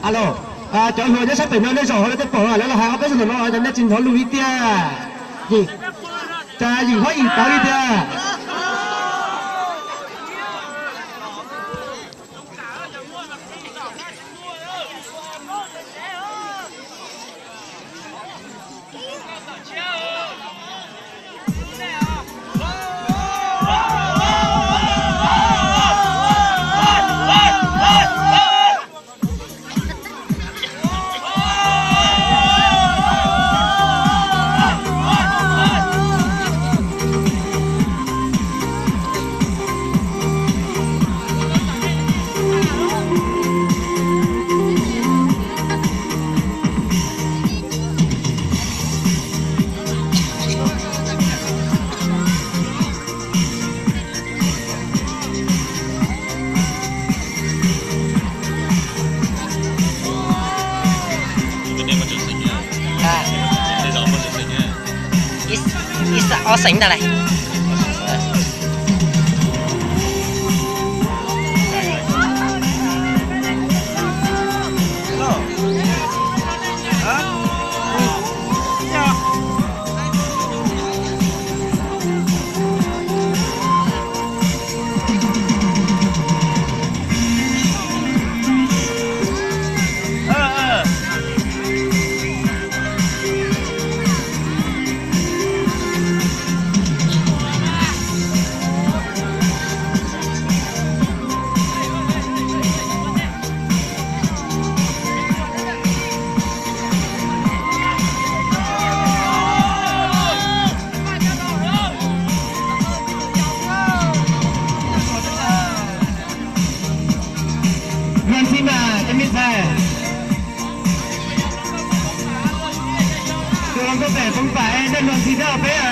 Alo, cov hluas nyob sab pem no nej zaum hauv lawv tej pom lawv los hais ob peb zaug ntawm no, nej tsis hnov lus li tiag. Cas yim hlob yim tawv li tiag. Ib, ib xeem, ob xeem ntag lauj. Luag ntxhi mas cov me ntxhais, tus hluas nkauj pem poob pam, nej luag ntxhi thiab peb.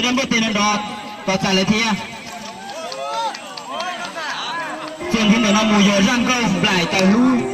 Sawv daws npuaj tes nrov nrov kom txais lawv thiab. Txuas ntxiv ntawm no mus yog zaj nkauj nplaim taws hlub.